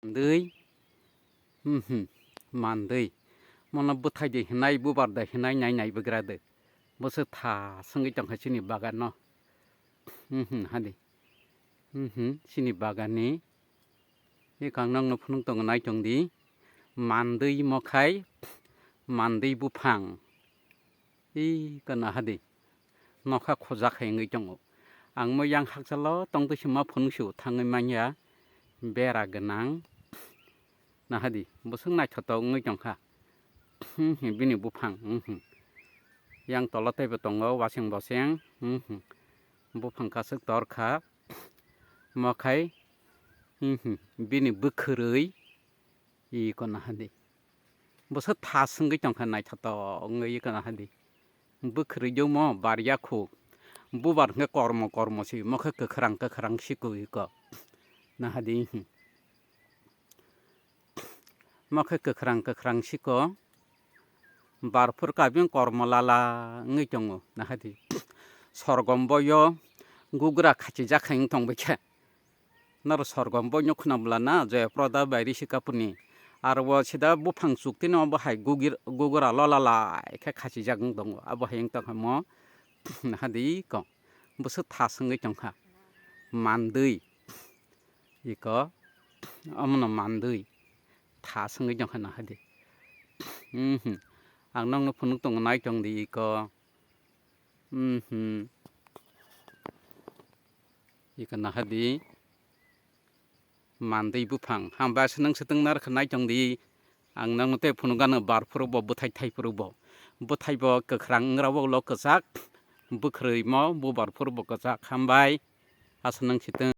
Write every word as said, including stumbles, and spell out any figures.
Mandwi, mhm, mandwi. Mono bwthai de hinai, bubar de hinai, nai nai bwgra de. Bwswk tha swngwi tongkha chini bagan no. Mhm, hadi. Mhm, chini bagan ni. Eko ang nokno phunuk tongo, nai tong di. Mandwi mokhai, mandwi buphang. Ih, kana hadi. Nokha khojak hai wngwi tongo. Ang mo yang hakchalo tongtwi sima phunuk si thangwi manya. Bera gwnang. Nahadi, bwswk naithotok wngwi tongkha. Hmm, hmm, bini buphang, hmm, hmm. Yang tola teibo tongo, waseng boseng, hmm, hmm. Buphang kasuk torkha. Mokhai, hmm, hmm, bini bwkhwrwi. Iko nahadi. Bwswk tha swngwi tongkha, naithotok wngwi iko nahadi. Bwkhwrwi jongmo barya khu. Bubar hwnkhe kormo kormo si, mokhe kwkhwrang kwkhwrang si kwi iko. Nahadi, hmm. Mokhe kwkhwrang kwkhwrang siko. Barphur kabing kormo lala wngwi tongo, nahadi. Sorgom boyo gugra khachijak hai wng tongbaikha. Noro sorgom boino khwnabwlana Joyaproda bai Rishi Kapoor ni. Aro o sida buphang chuktino bo hai gugir-, gugra lola lai khe khachijak wng tongo. Abo hai wng tongkha mo, nahadi ko. Bwswk tha swngwi tongkha. Mandwi. Iko, omono mandwi. Tha swngwi tongkha nahadi. Mhm. Ang nokno phunuk tongo, nai tong di iko. Mhm. Iko nahadi. Mandwi buphang. Hambai aswk nang swtwng narwkha, nai tong di. Ang nokno tei phunuk gano barphuru bo, bwthai thaiphuru bo. Bwthai bo kwkhwrang wng rw ulo kwchak. Bwkhwrwi mo, bubar phuru bo kwchak. Hambai. Aswk nang swtwng.